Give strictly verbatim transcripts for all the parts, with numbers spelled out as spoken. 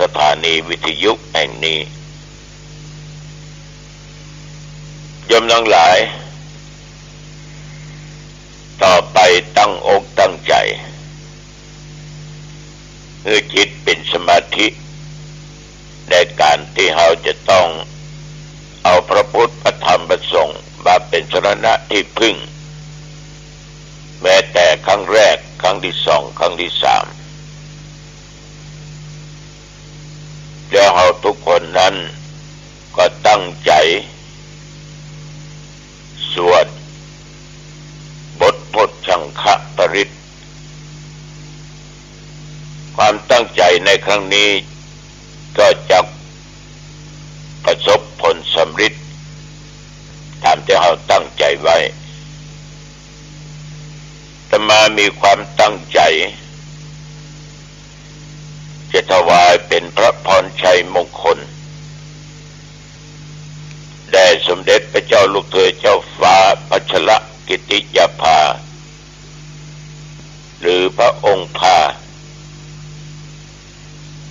สถานีวิทยุแห่งนี้ โยมตังหลาย ต่อไปตั้งอกตั้งใจ๋ หื้อจิตเป๋นสมาธิ ในก๋านตี้เฮาจะต้องเอาพระพุทธ พระธรรม พระสงฆ์ มาเป๋นสรณะตี้พึ่ง แม้แต่ครั้งแรก ครั้งตี้สอง ครั้งตี้สาม แล้วเฮาทุกคนนั้นก็ตั้งใจ๋ สวดบทโพชฌังคปริตร ความตั้งใจ๋ในครั้งนี้ก็จะประสบผลสำเร็จต๋ามตี้เฮาตั้งใจ๋ไว้ อาตมามีความตั้งใจ๋ จะถวายเป๋นพระพรชัยมงคล แด่สมเด็จพระเจ้าลูกเธอเจ้าฟ้าพัชรกิติยาภา หรือพระองค์ภา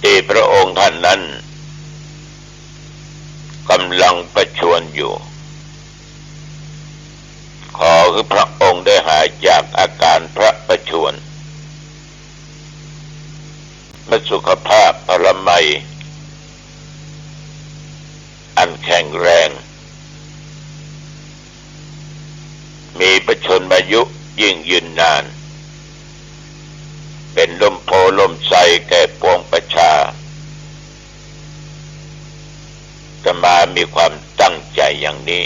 ตี้พระองค์ท่านนั้นก๋ำลังประชวรอยู่ ขอหื้อพระองค์ได้หายจากอาก๋านพระประชวร พระสุขภาพพลามัยอันแข็งแรง มีพระชนมายุยิ่งยืนนาน เป๋นร่มโพธิ์ร่มไทรแก่ปวงประชา อาตมามีความตั้งใจ๋อย่างนี้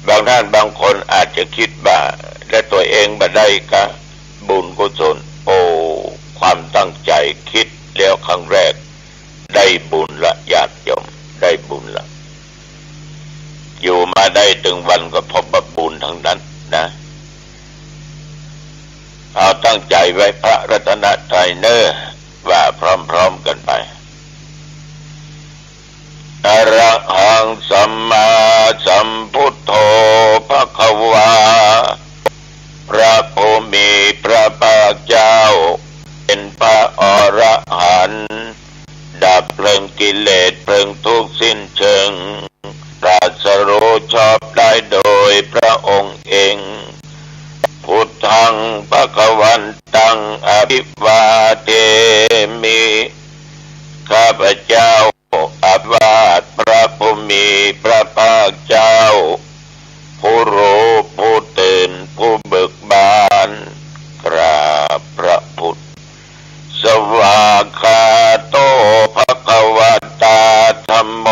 บางท่านบางคนอาจจะกึ๊ดว่า แล้วตั๋วเองบ่ได้กาบุญกุศล โอ้ ความตั้งใจ๋กึ๊ดแล้วครั้งแรก ได้บุญละญาติโยม ได้บุญละ อยู่มาได้ตึงวันก็เพราะบุญตังนั้นนะ เอาตั้งใจ๋ไหว้พระรัตนตรัยเน่อ ว่าพร้อมๆ กั๋นไป อะระหังสัมมาสัมพุทโธภะคะวา พระผู้มีพระภาคเจ้า เป๋นพระอรหันต์ ดับเพลิงกิเลสเพลิงทุกข์สิ้นเชิง ตรัสรู้ชอบได้โดยพระองค์เอง พุทธังภะคะวันตังอะภิวาเทมิ ข้าพเจ้าอภิวาทพระผู้มีพระภาคเจ้า ผู้รู้ผู้ตื่นผู้เบิกบาน กราบพระพุทธ สวากขาโตภะคะวะตาธัมโม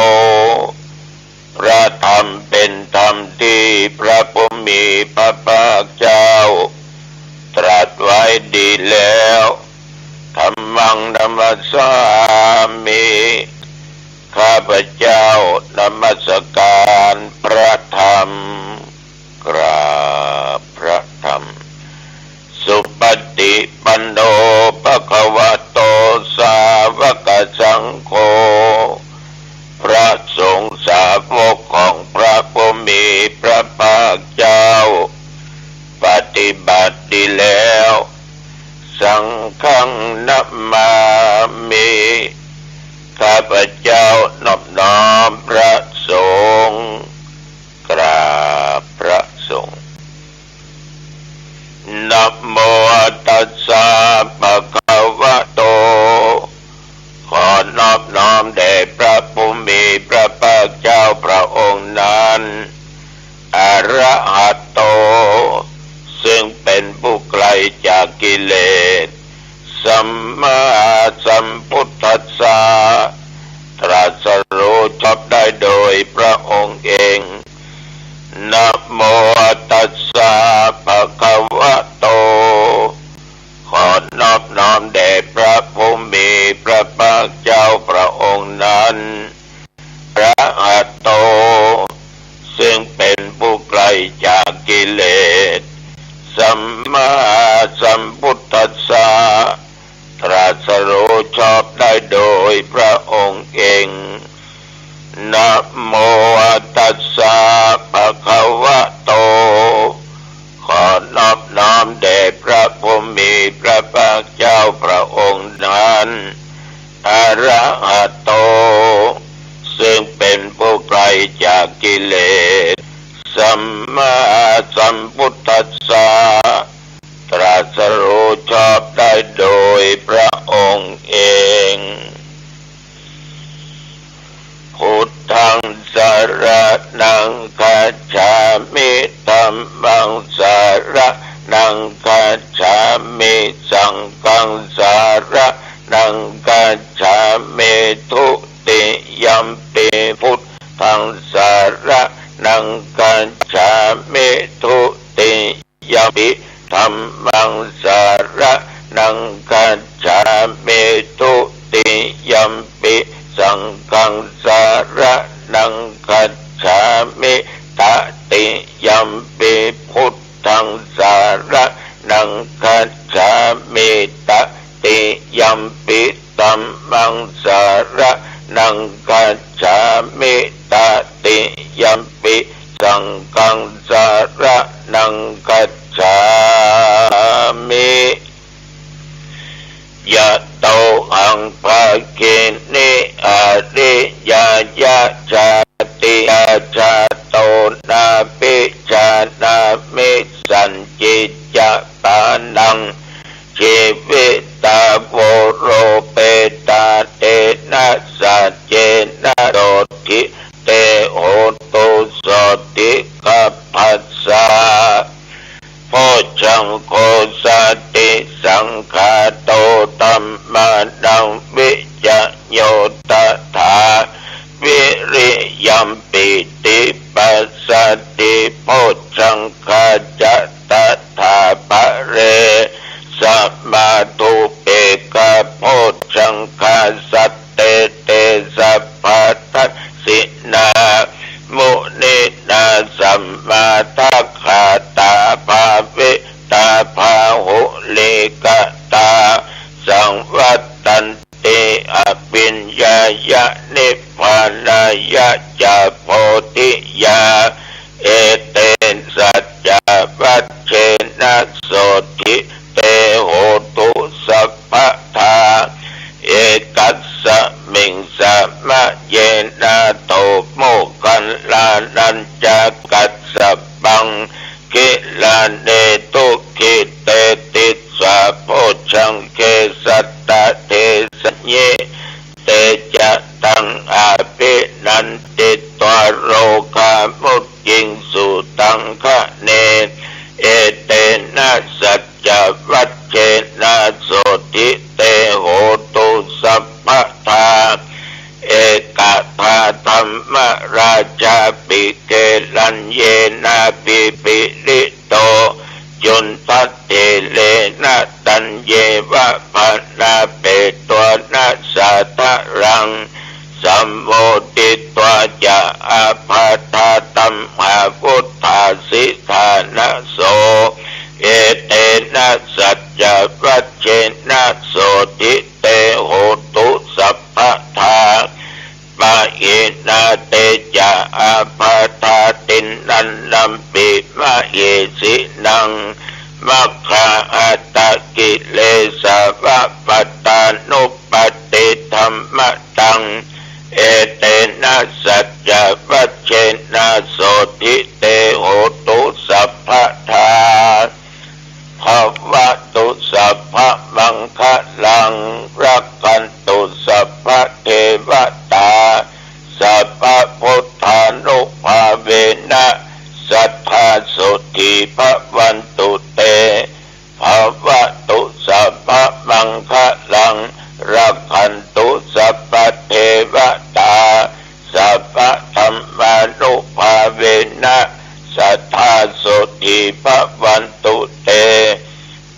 พระธรรมเป๋นธรรมตี้พระผู้มีพระภาคเจ้าตรัสไว้ดีแล้ว ธัมมังนะมัสสามิ ข้าพเจ้านมัสการพระธรรม กราบพระธรรม สุปฏิปันโนภะคะวะโตสาวกสังโฆ พระสงฆ์สาวกของพระผู้มีพระภาคเจ้า ปฏิบัติดีแล้ว สังฆังนะมามิ ข้าพเจ้านอบน้อมพระสงฆ์ กราบพระสงฆ์ นะโมตัสสะภะคะวะโต ขอนอบน้อมแด่พระผู้มีพระภาคเจ้าพระองค์นั้น อะระหะโต ซึ่งเป๋นผู้ไกลจากกิเลส สัมมาสัมพุทธัสสะ ตรัสรู้ชอบได้โดยพระองค์เอง นะโมตัสสะภะคะวะโต ขอนอบน้อมแด่พระผู้มีพระภาคเจ้าพระองค์นั้น อะระหะโต ซึ่งเป๋นผู้ไกลจากกิเลส สัมมาสัมพุทธัสสะ ตรัสรู้ชอบได้โดยพระองค์เอง นะโมตัสสะภะคะวะโต ขอ สัมมาสัมพุทธัสสะ ตรัสรู้ชอบได้โดยพระองค์เอง พุทธังสรณังคัจฉามิ ธัมมังสรณังคัจฉามิ สังฆังสรณังคัจฉามิ ทุติยัมปิพุทธังสรณังคัจฉามิ ทุติ ยัมปิธัมมังสรณังคัจฉามิ ทุติยัมปิสังฆังสรณังคัจฉามิ ตติยัมปิพุทธังสรณังคัจฉามิ ตติยัมปิธัมมังสรณังคัจฉามิ ตติยัมปิสังฆังสรณังคัจฉามิ ยะโตหัง ภาคินี อริยายะ จาติยา จาโต นาภิจานามิ สัจจิจจาปานัง จีวิตา โวโรเปตา เตนะสัจเจนะ โสตถิ เต โหตุ โสตถิคัพพะสสะ โพชฌังโค สติสังขาโต ธัมมานัง วิจโย ตถา วิริยัม ปีติปัสสัทธิ โพชฌังคาจะ ตถา ปะเร สะมา ทูเปกะโพชฌังคา สัตเต เต สัพพะทัสสินา มุนินา สัมมาทักขาตา ภาวิตา พาหุลีกะตา สังวัตตันติ อภิญญายะ นิพพานายะ จา โพธิยา เอเตนะสัจจวัจเจนะ โสตถิ เต โหตุ สัพพะทา เอกัสสะมิง สะมะเยนะ โถ โมคคัลลานัญจะ กัสสปัง คิลานี ทุกขิเต ติสสา โพชฌังเก สัตตะเทสะยิ เตจะตัง อภินันทิ ตวา โรคา มุจจิงสุ ตังคะเน เอเตนะสัจจวัจเจนะ โสตถิ เต โหตุ สัพพะทา เอกะทาธัมมราชาปิ เกลัญเยนาภิปิริโต จุณฑัฏฐิเรนะ ตัญเยวะ พาณาเปตวะนะ สาทะรัง สัมโมทิตวา จะ อาภาธา ธัมมาวุฏฐาสิธานะโส เอเตนะสัจจวัจเจนะ โสตถิ เต โหตุ สัพพะทา ปะหินา เต จะ อาภาธา ติณันนัมปิ มะเหสินัง มัคคาหัตถกิเลสวะ ปะทานุปัฏฐิ ธัมมะตัง เอเตนะสัจจวัจเจนะ โสตถิ เต โหตุ สัพพะทา ภะวะตุ สัพพะมังคะลัง รักขันตุ สัพพะเทวะตา สัพพะพุทธานุภาเวนะ สัตถา โสตถี ภะวันตุ เต ภะวะตุ สัพพะมังคะลัง รักขันตุ สัพพะเทวะตา สัพพะธัมมานุภาเวนะ สัตถา โสตถี ภะวันตุ เต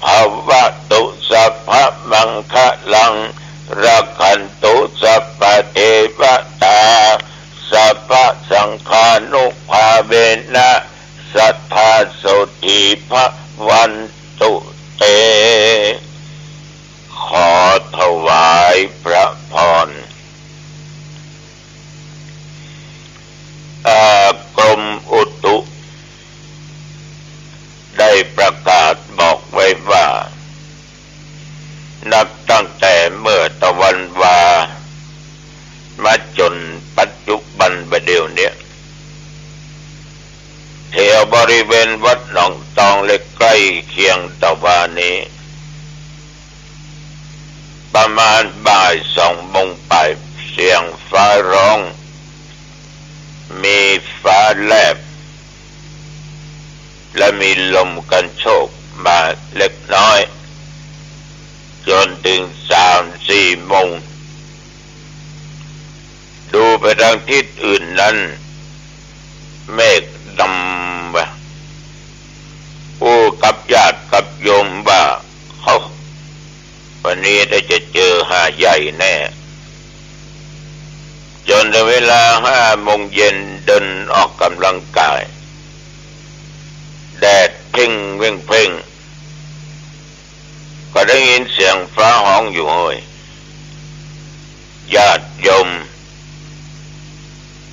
ภะวะตุ สัพพะมังคะลัง รักขันตุ สัพพะเทวะตา สัพพะสังฆานุภาเวนะ สัตถา โสตถี ภะวันตุ เต ขอถวายพระพร เอ่อ กรมอุตุได้ประกาศบอกไว้ว่า นับตั้งแต่เมื่อตะวัน ณฑ์วัดหนองตองและใก้เคียงตะวานี้ ประมาณบ่ายสองโมงไป เสียงฟ้าร้อง มีฟ้าแลบ และมีลมกันโชกมาเล็กน้อย จ๋นเถิงสามสี่โมง ดูไปตางทิศอื่นนั้น เมฆดำว่ะ อู้กับญาติกับโยมว่า เฮ้อ วันนี้ได้จะเจอหาใหญ่แน่ จ๋นเถิงเวลาห้าโมงเย็น เดินออกก๋ำลังก๋าย แดดเพ่งเว่งเพ่ง ก็ได้ยินเสียงฟ้าฮ้องอยู่เฮ้ย ญาติโยม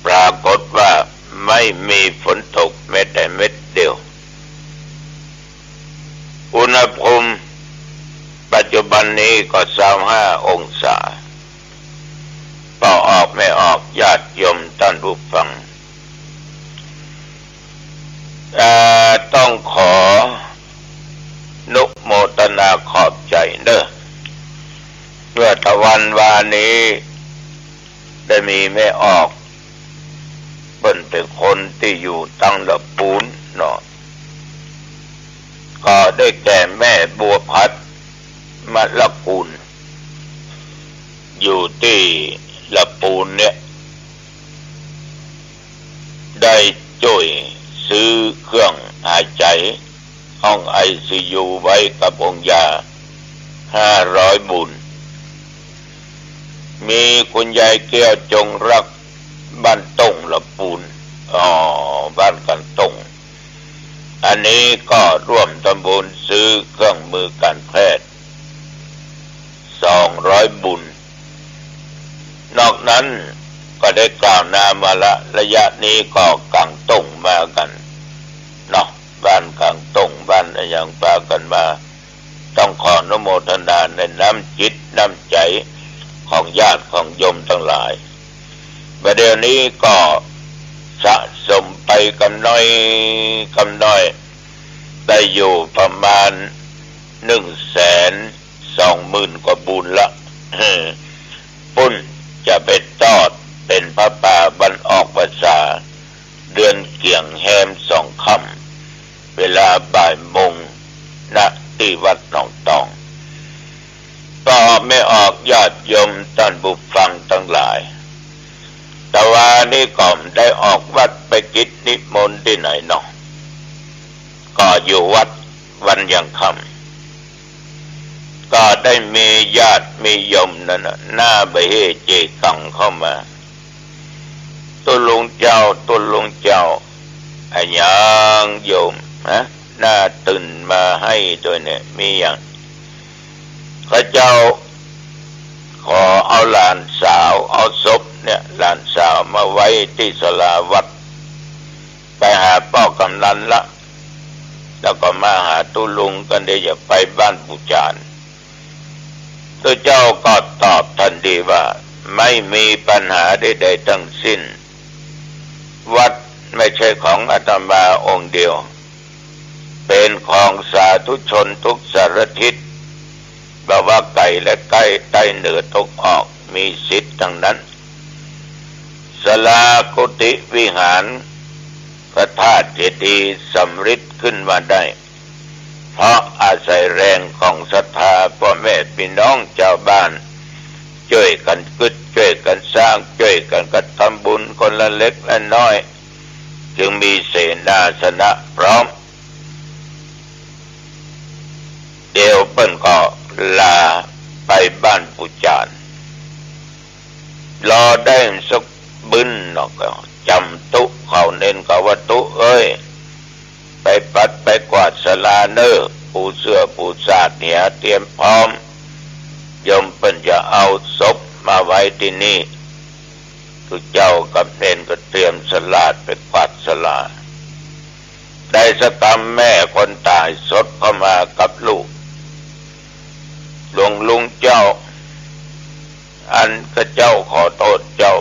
ปรากฏว่าไม่มีฝนตกแม้แต่เม็ดเดียว อุณหภูมิปัจจุบันนี้ก็ซาวห้าองศา ปอออกไม่ออก ญาติโยมต้านผู้ฟัง เอ่อ ต้องขออนุโมทนาขอบใจ๋เน้อ เมื่อตะวันวานี้ได้มีแม่ออก เปิ้นเป๋นคนตี้อยู่ตางละปูนเนาะ ก็ได้แก่แม่บัวผัด มะละกูล อยู่ตี้ละปูนเนี่ย ได้จ้วยซื้อเครื่องหายใจ๋ ห้องไอซียู ไว้กับองค์ยาห้าร้อยบุญ มีคุณยายแก้วจงรัก บ้านต้งละปูน อ๋อ บ้านก๋างต้ง อันนี้ก็ร่วมทำบุญซื้อเครื่องมือการแพทย์ สองร้อยบุญ นอกนั้นก็ได้กล่าวนามาละ ระยะนี้ก็ก๋างต้งมากั๋นเนาะ บ้านก๋างต้ง บ้านอะหยังปากั๋นมา ต้องขออนุโมทนาในน้ำจิตน้ำใจ๋ของญาติของโยมตังหลาย บ่าเดี่ยวนี้ก็สะสมไปกำน้อยกำน้อย ได้อยู่ประมาณหนึ่งแสนสองหมื่นกว่าบุญละ ปุ้นจะไปตอดเป๋นผ้าป่าวันออกพรรษา เดือนเกี่ยงแฮมสองค่ำ เวลาบ่ายโมง ณ ตี้วัดหนองตอง ปอออกไม่ออก ญาติโยมต้านผู้ฟังตังหลาย ตะวานี้ก็บ่ได้ออกวัดไปกิจนิมนต์ตี้ไหนเนาะ ก็อยู่วัดวันยังค่ำ ก็ได้มีญาติมีโยมนั้นน่ะ หน้าบ่าเฮ่เจกังเข้ามา ตุ๊ลุงเจ้า ตุ๊ลุงเจ้า อะหยังโยม ฮะ หน้าตื่นมาไห้ตวยเนี่ย มีหยัง ข้าเจ้าขอเอาหลานสาว เอาศพเนี่ย หลานสาวมาไว้ตี้ศาลาวัด ไปหาป้อกำนันละ แล้วก็มาหาตุ๊ลุงกั๋น เดี๋ยวจะไปบ้านปู่จ๋าน ตุ๊เจ้าก็ตอบทันทีว่า ไม่มีปัญหาใดๆ ทั้งสิ้น วัดไม่ใช่ของอาตมาองค์เดียว เป๋นของสาธุชนทุกสารทิศ บ่ว่าไก๋และใก้ ใต้เหนือตกออก มีสิทธิ์ตังนั้น ศาลากุฏิวิหาร พระธาตุเจดีย์สำริดขึ้นมาได้ เพราะอาศัยแรงของศรัทธาป้อแม่ปี้น้องจาวบ้าน จ้วยกั๋นกึ๊ด จ้วยกั๋นสร้าง จ้วยกั๋นกระทำบุญคนละเล็กละน้อย จึงมีเสนาสนะพร้อม เดี๋ยวเปิ้นก็ลาไปบ้านปู่จ๋าน รอได้สักบึ้นเนาะ ก็จ๋ำตุ๊เข้าเน้นก็ว่า ตุ๊เอ้ย ไปปัดไปกวาดศาลาเน่อ ปูเสื่อปูสาดเหียเตรียมพร้อม โยมเปิ้นจะเอาศพมาไว้ตี้นี่ ตุ๊เจ้ากับเณรก็เตรียมสลาดไปกวาดศาลา ได้สักกำแม่คนต๋ายสดเข้ามากับลูก หลวงลุงเจ้า อันข้าเจ้าขอโต้ษเจ้า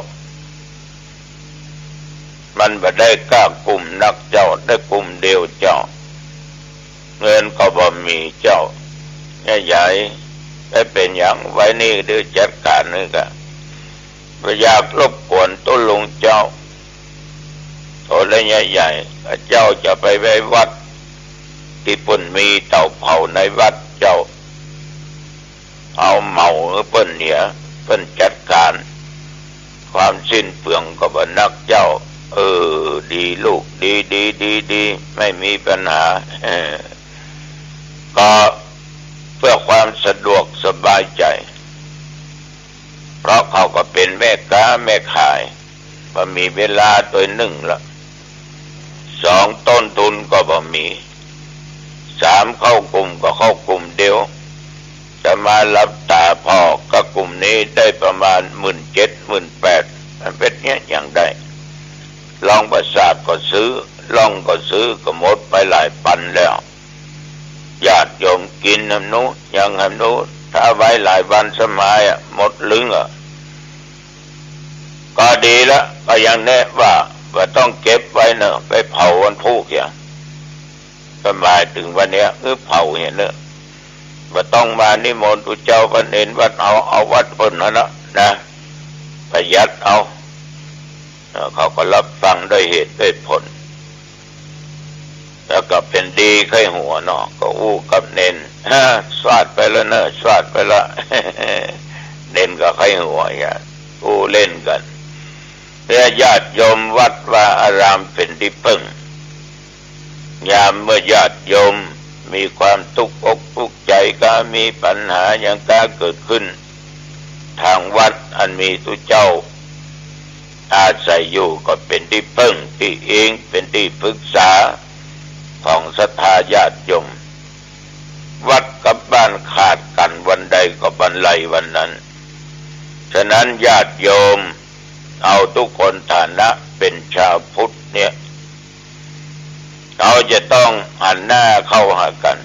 มันบ่ได้ก้ากุ้มนักเจ้า ได้กุ้มเดียวเจ้า เจ้า ย่าใหญ่ ไปเป๋นหยัง ไว้นี่ เดี๋ยวจัดก๋านนี่ก่า บ่อยากรบกวนตุ๊ลุงเจ้า โอ้ ละย่าใหญ่ เจ้าจะไปไว้วัด ตี้เปิ้นมีเต๋าเผาในวัดเจ้า เอาเหมาหื้อเปิ้นเหีย เปิ้นจัดก๋าน ความสิ้นเปลืองก็บ่นักเจ้า เออ ดีลูก ดี ดี ดี ดี ไม่มีปัญหา ก็เพื่อความสะดวกสบายใจ๋ เพราะเขาก็เป๋นแม่ก๊าแม่ขาย บ่มีเวลาตวยนึ่งละ สอง ต้นทุนก็บ่มี สาม เข้ากลุ่มก็เข้ากลุ่มเดียว จะมาหลับต๋าผ่อกับกลุ่มนี้ได้ประมาณหมื่นเจ็ด หมื่นแปด มันเป๋นเนี้ยอย่างใด รองประสาทก็ซื้อ ร่องก็ซื้อ ก็หมดไปหลายปันแล้ว ญาติโยมกิ๋นหำหนู ยังหำหนู ถ้าไว้หลายวันสมัยอะ หมดลึงอะ ก็ดีละ ก็ยังแนะว่า บ่ต้องเก็บไว้เน่อ ไปเผาวันพูกเหีย ก็หมายเถิงวันเนี้ย เออ เผาเหียเน่อ บ่ต้องมานิมนต์ตุ๊เจ้าวัดเณรวัดเฮา เอาวัดเปิ้นหั้นนะ นะ ประหยัดเอา เออ เขาก็รับฟังด้วยเหตุด้วยผล แล้วก็เป๋นดีใค่หัวเนาะ ก็อู้กับเณร ฮะ สาดไปแล้วเน่อ สาดไปละ เณรก็ใค่หัว อย่าอู้เล่นกั๋น เพื่อญาติโยมวัดวาอารามเป๋นตี้เปิ้ง ยามเมื่อญาติโยมมีความตุ๊กอกตุ๊กใจ๋ก็ มีปัญหาหยังก็เกิดขึ้น ตางวัดอันมีตุ๊เจ้าอาศัยอยู่ก็เป๋นตี้เปิ้งตี้อิง เป๋นตี้ปรึกษาของศรัทธาญาติโยม วัดกับบ้านขาดกั๋นวันใดก็บันไลวันนั้น ฉะนั้นญาติโยมเอาตุ๊กคนฐานะเป๋นจาวพุทธเนี่ย เฮาจะต้องหันหน้าเข้าหากั๋น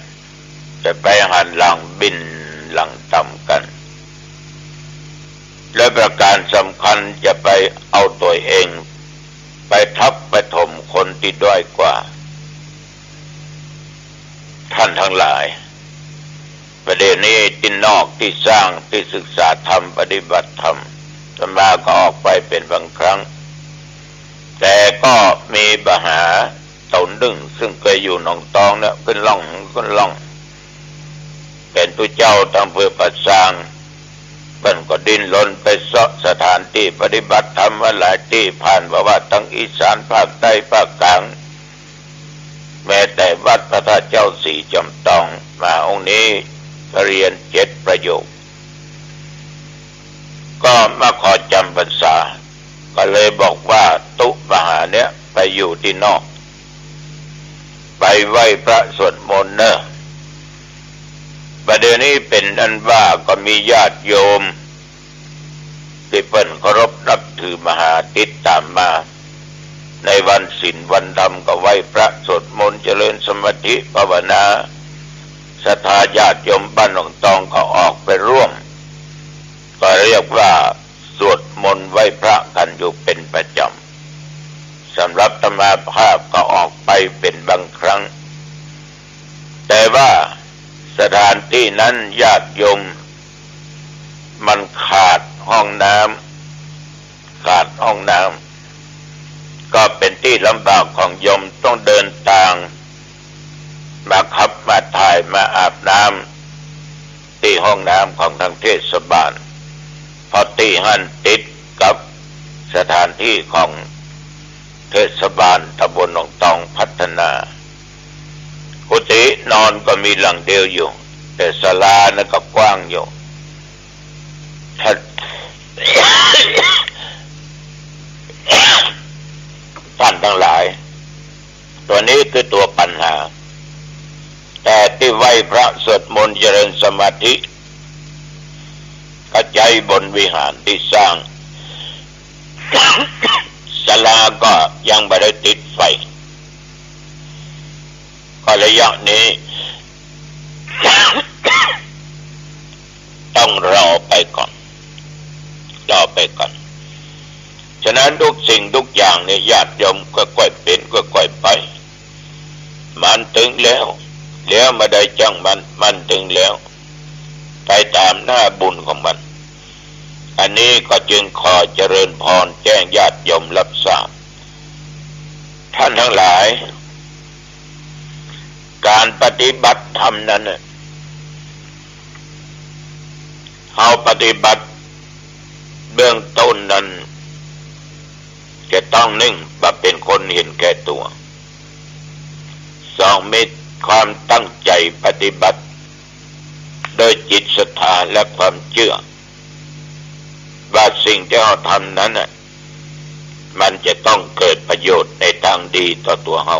จะไปหันหลังบิ่นหลังต๋ำกั๋น และประก๋านสำคัญจะไปเอาตั๋วเองไปทับไปถมคนตี้ด้อยกว่า ต้านตังหลาย ประเดี๋ยวนี้ตี้นอกตี้ซ่างตี้ศึกษาธรรมปฏิบัติธรรม อาตมาก็ออกไปเป๋นบางครั้ง แต่ก็มีบ่าหาต๋นนึ่ง ซึ่งเกยอยู่หนองตองเนี่ย ขึ้นล่อง ขึ้นล่อง เป๋นตุ๊เจ้าตางอำเภอป่าซาง เปิ้นก็ดิ้นรนไปเซาะสถานตี้ปฏิบัติธรรมมาหลายตี้ ผ่านมาว่าตังอีสานภาคใต้ภาคก๋าง แม้แต่วัดพระธาตุเจ้าสีจอมตอง มาองค์นี้เรียนเจ็ดประโยค ก็มาขอจ๋ำพรรษา ก็เลยบอกว่าตุ๊บ่าหาเนี่ยไปอยู่ตี้นอก ไปไหว้พระสวดมนต์เน่อ ประเดี๋ยวนี้เป๋นอันว่าก็มีญาติโยม ตี้เปิ้นเคารพนับถือบ่าหาติดต๋ามมา ในวันศีลวันธรรมก็ไหว้พระสวดมนต์เจริญสมาธิภาวนา ศรัทธาญาติโยมบ้านหนองตองก็ออกไปร่วม ก็เรียกว่าสวดมนต์ไหว้พระกั๋นอยู่เป๋นประจ๋ำ สำหรับอาตมาภาพก็ออกไปเป๋นบางครั้ง แต่ว่าสถานตี้นั้นญาติโยม มันขาดห้องน้ำ ขาดห้องน้ำ ก็เป๋นตี้ลำบากของโยม ต้องเดินตางมาขับมาถ่ายมาอาบน้ำตี้ห้องน้ำของทางเทศบาล เพราะตี้หั้นติดกับสถานตี้ของเทศบาลตำบลหนองตองพัฒนา กุฏินอนก็มีหลังเดียวอยู่ แต่ศาลานั้นก็กว้างอยู่ ต้าน ต้านตังหลาย ตั๋วนี้คือตั๋วปัญหา แต่ตี้ไหว้พระสวดมนต์เจริญสมาธิ ก็ใจ๊บนวิหารตี้สร้าง ศาลาก็ยังบ่ได้ติดไฟ ก็ระยะนี้ ต้องรอไปก่อน รอไปก่อน ฉะนั้นทุกสิ่งทุกอย่างเนี่ย ญาติโยมค่อยๆเป๋นค่อยๆไป มันเถิงแล้ว แล้วบ่ได้จ้างมัน มันตึงแล้ว ไปต๋ามหน้าบุญของมัน อันนี้ก็จึงขอเจริญพรแจ้งญาติโยมรับทราบ ท่านทั้งหลาย ก๋านปฏิบัติธรรมนั้นน่ะ เฮาปฏิบัติเบื้องต้นนั้น จะต้องนึ่งบ่เป๋นคนเห็นแก่ตั๋ว สอง มีความตั้งใจ๋ปฏิบัติ โดยจิตศรัทธาและความเจื้อ ว่าสิ่งตี้เฮาทำนั้นน่ะ มันจะต้องเกิดประโยชน์ในตางดีต่อตั๋วเฮา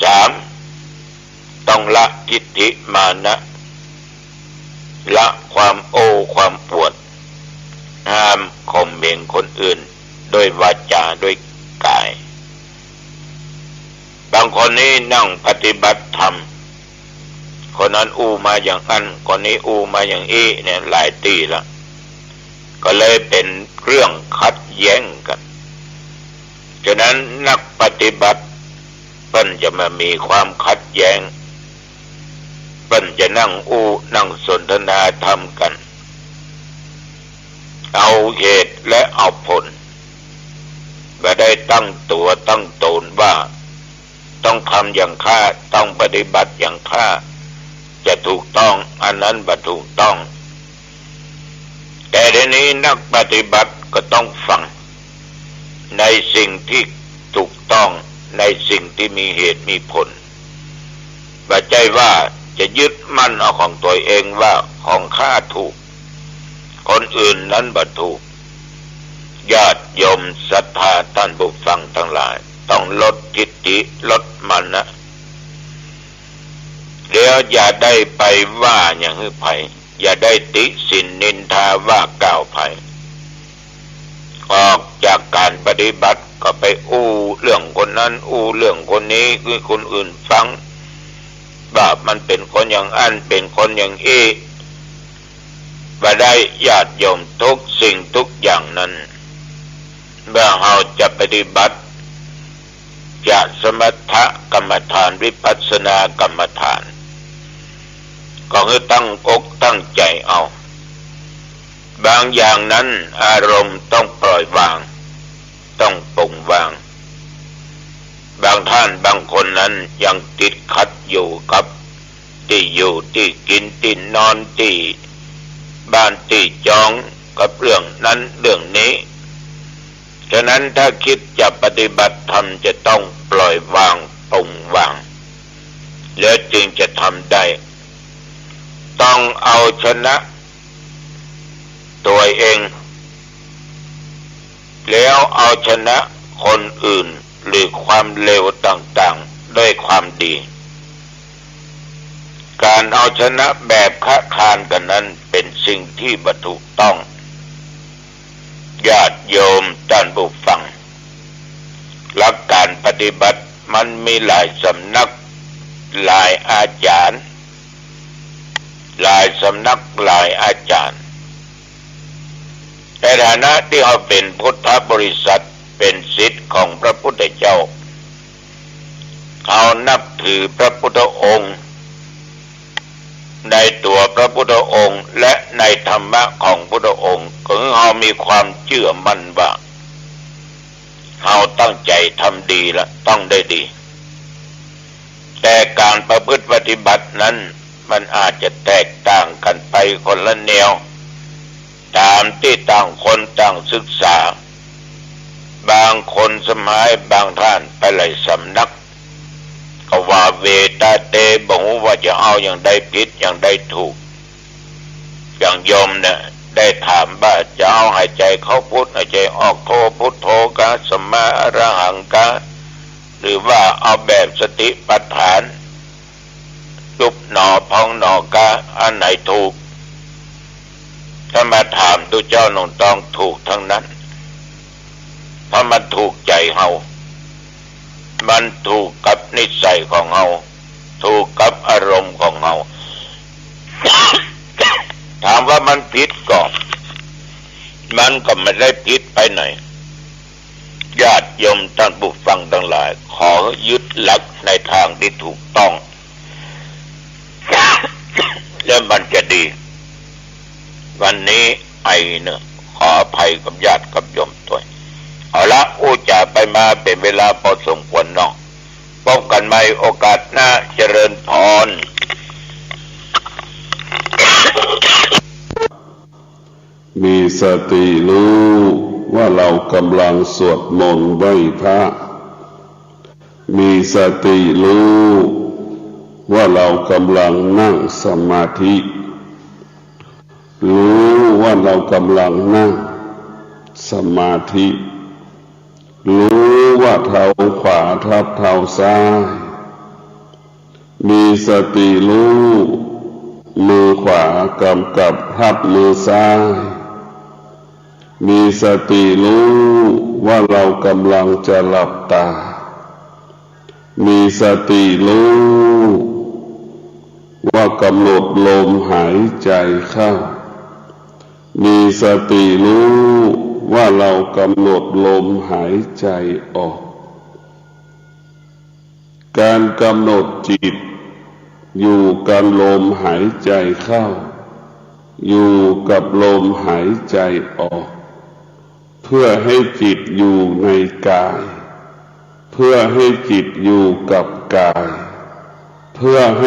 สาม ต้องละทิฏฐิมานะ ละความโอ้ความอวด ห้ามข่มเหงคนอื่น ด้วยวาจา ด้วยก๋าย บางคนนี้นั่งปฏิบัติธรรม คนนั้นอู้มาอย่างอั้น คนนี้อู้มาอย่างอี้เนี่ย หลายตี้ละ ก็เลยเป๋นเรื่องขัดแย้งกั๋น ฉะนั้นนักปฏิบัติเปิ้นจะบ่มีความขัดแย้ง เปิ้นจะนั่งอู้นั่งสนทนาธรรมกั๋น เอาเหตุและเอาผล บ่ได้ตั้งตั๋วตั้งต๋นว่า ต้องทำอย่างข้า ต้องปฏิบัติอย่างข้า จะถูกต้อง อันนั้นบ่ถูกต้อง แต่ทีนี้นักปฏิบัติก็ต้องฟังในสิ่งตี้ถูกต้อง ในสิ่งตี้มีเหตุมีผล บ่ใจ้ว่าจะยึดมั่นเอาของตั๋วเองว่าของข้าถูก คนอื่นนั้นบ่ถูก ญาติโยมศรัทธาท่านผู้ฟังทั้งหลาย ต้องลดทิฏฐิ ลดมานะ แล้วอย่าได้ไปว่าหยังหื้อใผ อย่าได้ติฉิ่นนินทาว่ากล่าวใผ ออกจากก๋านปฏิบัติก็ไปอู้เรื่องคนนั้น อู้เรื่องคนนี้หื้อคนอื่นฟัง ว่ามันเป๋นคนอย่างอั้น เป๋นคนอย่างอี้ บ่ได้ ญาติโยม ทุกสิ่งทุกอย่างนั้น เมื่อเฮาจะปฏิบัติ จะสมถกรรมฐาน วิปัสสนากรรมฐาน ก็คือตั้งอกตั้งใจ๋เอา บางอย่างนั้นอารมณ์ต้องปล่อยวาง ต้องปล่อยวาง บางท่านบางคนนั้นยังติดขัดอยู่กับตี้อยู่ตี้กิ๋นตี้นอนตี้บ้านตี้จองกับเรื่องนั้นเรื่องนี้ ฉะนั้นถ้าคิดจะปฏิบัติธรรมจะต้องปล่อยวางปล่อยวาง แล้วจึงจะทำได้ ต้องเอาชนะตั๋วเอง แล้วเอาชนะคนอื่นหรือความเลวต่างๆ ด้วยความดี ก๋านเอาชนะแบบคะคานกั๋นนั้นเป๋นสิ่งตี้บ่ถูกต้อง ญาติโยมท่านผู้ฟัง หลักก๋านปฏิบัติมันมีหลายสำนัก หลายอาจ๋ารย์ หลายสำนัก หลายอาจ๋ารย์ ในฐานะตี้เฮาเป๋นพุทธบริษัท เป๋นศิษย์ของพระพุทธเจ้า เฮานับถือพระพุทธองค์ ในตั๋วพระพุทธองค์ และในธรรมะของพุทธองค์ ก็คือเฮามีความเจื้อมั่นว่า เฮาตั้งใจ๋ทำดีละต้องได้ดี แต่ก๋านประพฤติปฏิบัตินั้นมันอาจจะแตกต่างกั๋นไปคนละแนว ต๋ามตี้ต่างคนต่างศึกษา บางคนสมัยบางท่านไปหลายสำนัก ก็ว่าเวตาเต บ่ฮู้ว่าจะเอาอย่างใดผิดอย่างใดถูก อย่างโยมเนี่ยได้ถามว่าจะเอาหายใจ๋เข้าพุทหายใจ๋ออกโธ พุทโธกา สัมมาอรหังกา หรือว่าเอาแบบสติปัฏฐาน ยุบหนอพองหนอกา อันไหนถูก ถ้ามาถามตุ๊เจ้าหนงตองถูกทั้งนั้น เพราะมันถูกใจ๋เฮา มันถูกกับนิสัยของเฮา ถูกกับอารมณ์ของเฮา ถามว่ามันผิดก่อ มันก็บ่ได้ผิดไปไหน ญาติ โยมท่านผู้ฟังทั้งหลาย ขอยึดหลักในทางที่ถูกต้อง แล้วมันจะดี วันนี้ไอเนอะ ขออภัยกับญาติกับโยมด้วย เอาละ อู้จ๋าไปมาเป๋นเวลาพอสมควรเนาะ พบกั๋นใหม่โอกาสหน้า เจริญพร มีสติฮู้ว่าเฮากำลังสวดมนต์ไหว้พระ มีสติฮู้ว่าเฮากำลังนั่งสมาธิ ฮู้ว่าเฮากำลังนั่งสมาธิ ฮู้ว่าเท้าขวาทับเท้าซ้าย มีสติฮู้ มือขวากำกับทับมือซ้าย มีสติฮู้ว่าเฮากำลังจะหลับต๋า มีสติฮู้ว่ากำหนดลมหายใจ๋เข้า มีสติฮู้ว่าเฮากำหนดลมหายใจ๋ออก ก๋านกำหนดจิตอยู่กับลมหายใจ๋เข้า อยู่กับลมหายใจ๋ออก เพื่อหื้อจิตอยู่ในก๋าย เพื่อหื้อจิตอยู่กับก๋าย เพื่อหื้อ